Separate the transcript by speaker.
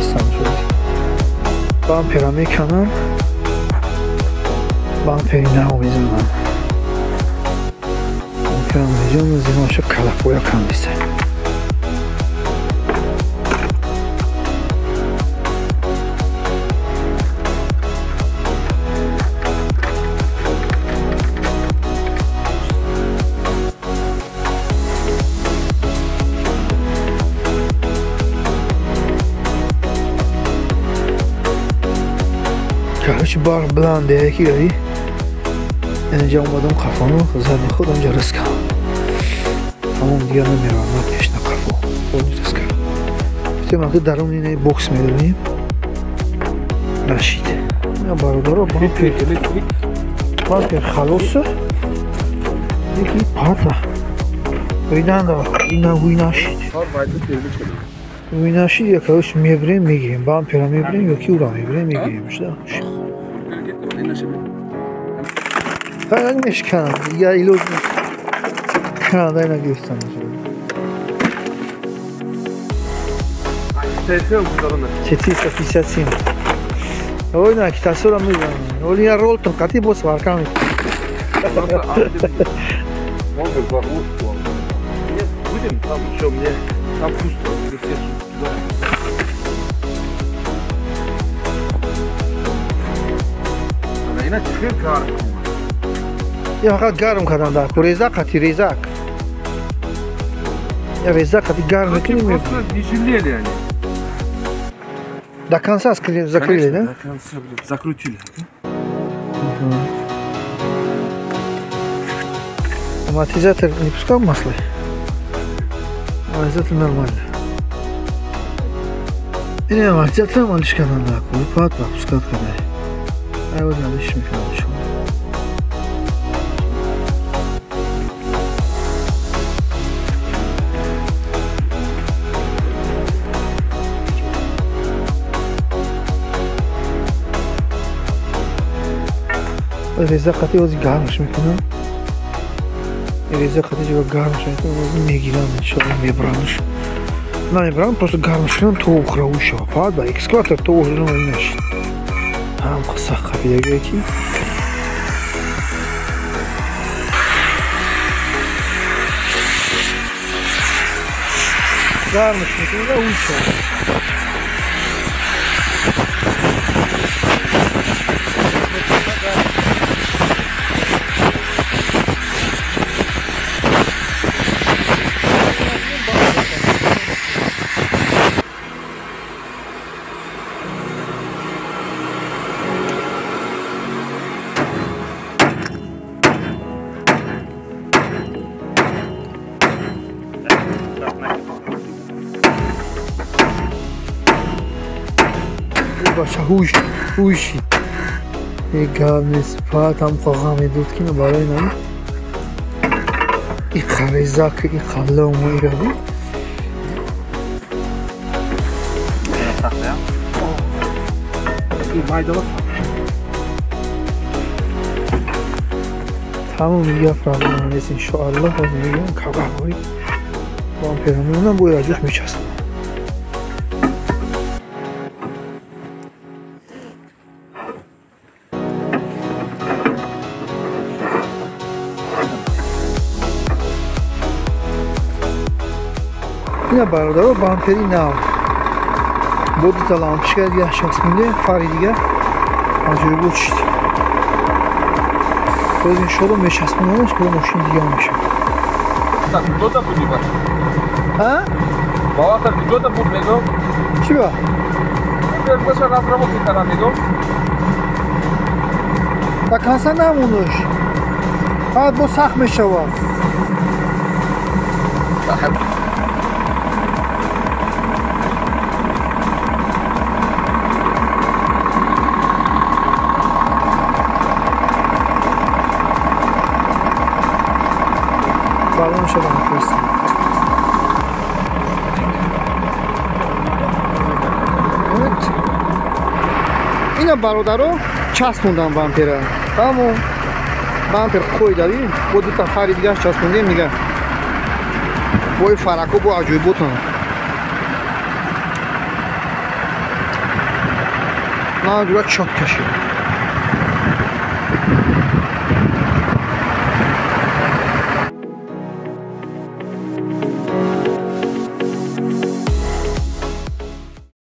Speaker 1: нестам шуд. Бампера меканам, бампери нав мезанам. Бамперам мезанам, зиноша калапоя кандиста. Короче, барқ баланде яки рави. Инҷа омадам қафону задни худам ҷа рис кардам. Тамом дигар намеравам, на пеш, на қафо. Рис кардам. Гуфтем аки дарун инаи бокс медонем. Нашид. Ина бародаро бампер халоса. Яки пата. Ринанда, ина гуй нашид. Гуй нашид, я короче мебрем, мегирем. Бампера мебрем, ёки ура мебрем, мегирем. Шуда. Мешканам, я илоҷ канадай нагирифтам. 457. Ой, на китасора мезанам. Оли я ролтон қати бо сварка мекунам.
Speaker 2: Можно заглушку. Нет, будем там еще мне там пусто, все сюда. Ина чихел гарм.
Speaker 1: Я фақат гарм кардам дар резак қати резак. Я резак қати гарм мекунем.
Speaker 2: Просто не жалели они.
Speaker 1: До конца закрыли, да?
Speaker 2: До конца, блядь, закрутили.
Speaker 1: Угу. Амортизатор не пускал масло? Амортизатор нормально. Не, амортизатор малишка надо, пат пускать когда. Ай, вот надо еще микрофон. Реза қати ози гармш мекунам. Реза қати ҷо гармш мекунам, ози мегирам, иншоалло мебарамш. Намебарам, просто гармш кунам то охраву шава. Фақат ба экскаватор то охирам нашид. Ҳам сахт қапидагие ки гармш мекунам ва уй шава. Баша ҳуш ҳуш гап нест, фақат ҳам қоға медод ки на барои нам иқа резак иқа лому ираби тамом дигар проблема нест иншоаллоҳ. Ҳозир мегирам кавгаҳҳои бампера мемонам, бо ираҷӯш мечаспам. Ина бародаро бампери нав бо дута лампочка дига часпонде, фари дига аҷоибот шид. Боз иншоалло мечаспонамаш, бо мошини дига мешавад.
Speaker 2: Так, куҷода буди баша?
Speaker 1: А?
Speaker 2: Баватар куҷода буд мегӯм?
Speaker 1: Чӣ ба?
Speaker 2: Баша разработка кардам мегӯм.
Speaker 1: До конца намонаш. Баъд бо сахт мешавад. Балон шавам фирстам. Ина бародаро часпондам бампера. Тамом. Бампер қойдави, бо дута фари дигаш часпондем дига. Бои фарако бо аҷоиботан. На, ҷура чётко шид.